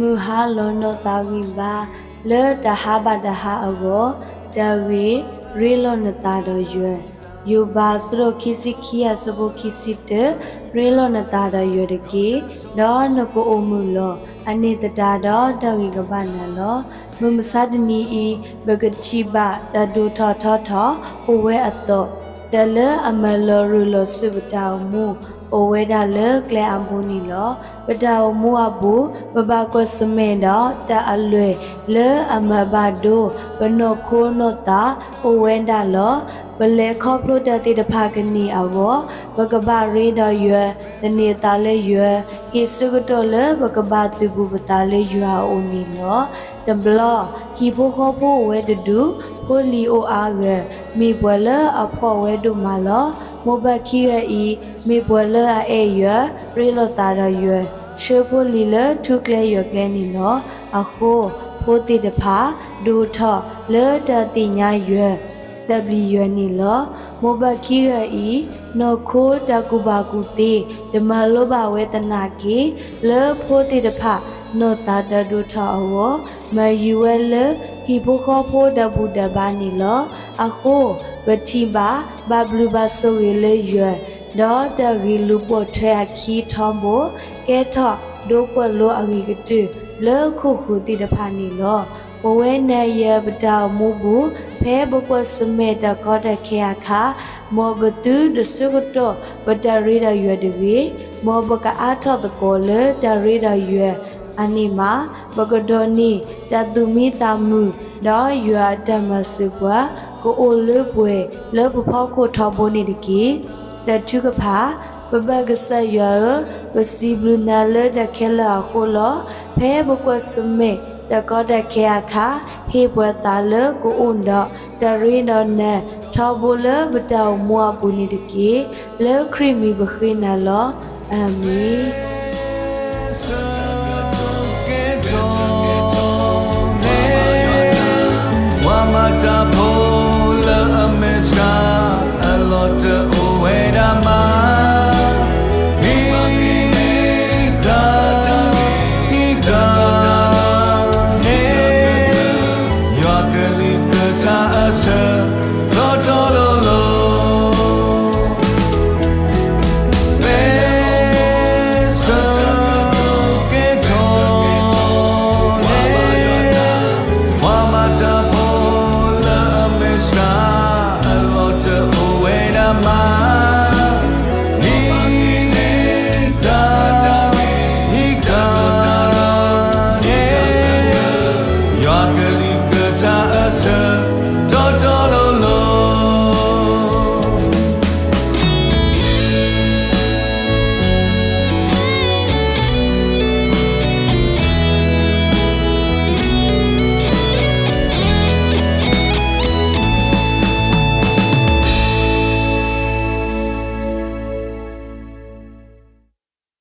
မုၢ်ဟါလီၤနီၢ်သးဂံၢ်ဘါ, လၢတဟါဘၣ်တဟါအဂီၢ်, တၢ်ဂ့ၤ, ရ့လိာ်နသးဒီးယွၤ. ယိၤဘး အဆၢဒိၣ်ခံဆံခံ အဆၢဖိခံဆံတၢ, ရ့လိာ်နသးဒီးယွၤတက့ၢ်, ဒီးနကအိၣ်မုာ်လီၤ. အန့ၣ်သတးဒီး တၢ်ဂ့ၤကဘၣ်နၤလီၤ. မုၢ်မဆါတနံၤအံၤ ပကထံၣ်ဘၣ်တၢ်ဒိၣ်ထီၣ်ထီထီၣ်အိၣ်ဝဲအသီၣ်, တၢ်လၢအမၤလီၤရၢၢ်လီၤဆူပတၢ်အိၣ်မူ အိၣ်ဝဲဒၣ်လၢကျဲအါဘိန့ၣ်လီၤ. ပတၢ်အိၣ်မူအပူၤ ပဘၣ်ကွၢ်ဆၢၣ်မဲာ်ဒီးတၢ်အလွဲၢ်လၢအမၤဘၣ်ဒိ ပနီၢ်ခိနီၢ်သးအိၣ်ဝဲဒၣ်လီၤ. ပလဲၤခီဖျိတၢ်သ့ၣ်တဖၣ်ကန့ၢ်အဂီၢ် ပကဘၣ်ရ့ဒီးယွၤ, သန့ၤအသးလၢယွၤ, ဟ့ၣ်ဆၢကတီၢ်လၢပကဘၣ်သုးဘူးပသးလၢယွၤအအိၣ်န့ၣ်လီၤ. တဘျီ ဟံၣ်ဖိဃီဖိအိၣ်ဝဲတဒူၣ်, ဖိလံၤအိၣ်အါဂၤ, မ့ၢ်ပှၤလၢအဖှီၣ်ဝဲဒိၣ်မးလီၤ. မိၢ်ပၢ်ခံဂၤအံၤ မ့ၢ်ပှၤလၢအအဲၣ်ယွၤ, ရ့လိာ်သးဒီးယွၤ, ဆှၢဖိလံၤလၢထူကျဲယွၤကျဲန့ၣ်လီၤ. အဃိ ဖိသ့ၣ်တဖၣ် ဒိၣ်ထီၣ်လၢတၢ်သ့ၣ်ညါယွၤ တၢ်ပျံၤယွၤန့ၣ်လီၤ. မိၢ်ပၢ်ခံဂၤအံၤ နီၢ်ခိတၢ်ကူၣ်ဘၣ်ကူၣ်သ့ တမၤလိဘၣ်ဝဲသနာ်က့ လၢဖိသ့ၣ်တဖၣ်နီၢ်သးတၢ်ဒိၣ်ထီၣ်အဂီၢ် မၤယုၤဝဲလၢဟံၣ်ဖိဃီဖိတၢ်ဘူၣ်တၢ်ဘါန့ၣ်လီၤ. အဃိ ပထံၣ်ဘၣ်ဘၣ်ဘျုးဘၣ်ဆိၣ်ဂ့ၤလၢယွၤ ဒီးတၢ်ဂ့ၢ်လိာ်ပိာ်ထွဲအခံထီဘိ ကဲထီၣ်ဒိကွၢ်လိအဂ့ၤကတၢၢ်လၢခိၣ်ဃၢၤသ့ၣ်တဖၣ်န့ၣ်လီၤ. ပဝဲနၤယၤပတၢ်အိၣ်မူပူၤ ဖဲပကွၢ်ဆၢၣ်မဲာ်တၢ်ကီတၢ်ခဲအခါ မ်ပသုတဆၢကတီၢ်ပတၢ်ရ့ဒီးယွၤတဂ့ၤ, မ်ပကအါထီၣ်သကိးလၢတၢ်ရ့ဒီးယွၤအန့ၣ်မး, ပကဒိးန့ၢ်တၢ်သူၣ်မံသးမုာ် ဒီးယွၤအတၢ်မၤစၢၤပှၤ ကအိၣ်လၢပှဲၤလၢပဖီခိၣ်ထီဘိန့ၣ်တက့ၢ်. တၢ်ထုကဖၣ်, ပဘၣ်ကစၢ်ယွၤဧၢ, ပစံးဘျုးနၤလၢတၢ်ခဲလၢာ်အဃိလီၤ. ဖဲပကွၢ်ဆၢၣ်မဲာ်တၢ်ကီတၢ်ခဲအခါ, ဟ့ၣ်ပှၤသးလၢကအိၣ်ဒီးတၢ်ရ့ဒီးနၤ ထီဘိလၢပတၢ်အိၣ်မူအပူၤန့ၣ်တက့ၢ်. လၢခရံာ်မံၤပဃ့နၤလီၤ. အၤမ့ၣ်.